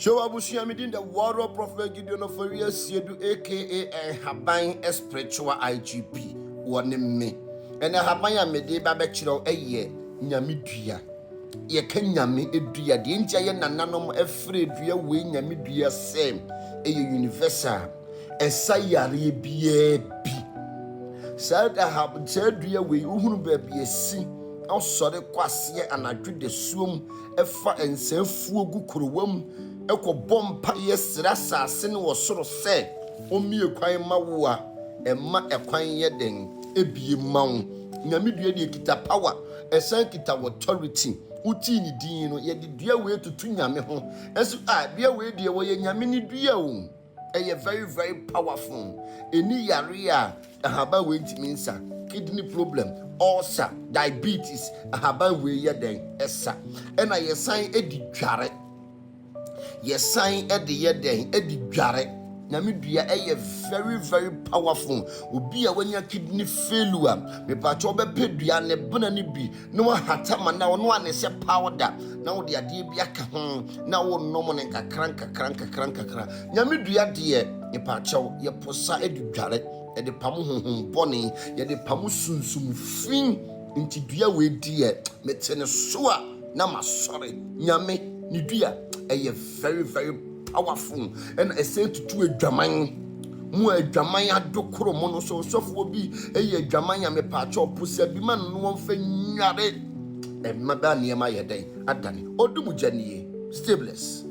Show abusua me din the Warrior Prophet Gideon Ofori Asiedu aka Nhaban Spiritual IGP wɔ ne me. Ɛnɛ haban a mede ba bɛkyerɛw ɛyɛ nyame dua. Yɛka nyame dua deɛ nti a yɛ nananom ɛfrɛ dua wei nyame dua sɛ ɛyɛ universal. Ɛsa yareɛ biara bi. Saa aha saa dua wei wohunu baabi esi ɔsɔre kɔ aseɛ anadwo dasuom ɛfa nsɛmfuo gu kurowa mu ɛkɔbɔ mpaeɛ srɛ asase ne wɔ soro sɛ ɔmmie kwan ma wo a ɛma ɛkwan yɛ den ebie ma wo. Nyame dua deɛ kita power, ɛsan kita authority. Wotii ne din no, yɛde dua wei tutu nyame ho. Ɛnso a dua wei deɛ wɔyɛ nyame ne dua o. Ɛyɛ very very powerful. Ɛni yare a ahaban wei ntumi nsa. Kidney problem, ulcer, diabetes, ahaban wei yɛ dɛn ɛsa. Ɛna yɛsan di dware. Yɛsan de yɛ dɛn de dware. Nyame dua ɛyɛ very very powerful. Obi a wanya kidney failure, mepatwa wobɛpɛ dua ne bena no bi na wahata ma na ɔno a ne sɛ powder na wode adeɛ bi aka ho na wonom ne nkakra nkakra nkakra nkakra. Nyame dua deɛ mepaakyɛw yɛposa de dware, yɛde pam honhom bɔne, yɛde pam sunsum fi. Nti dua wei deɛ mete ne so a na masɔre. Nyame ne dua ɛyɛ very very powerful. Ɛna ɛsɛn tutu adwaman mu a adwaman adokoro mu no so ɔsɔfoɔ bi ɛyɛ adwaman a mepaakyɛw posa bi ma no no wɔmfa nware. Ɛma bɛ nneɛma yɛ dɛn adane. Ɔdum gya nie. Stay blessed.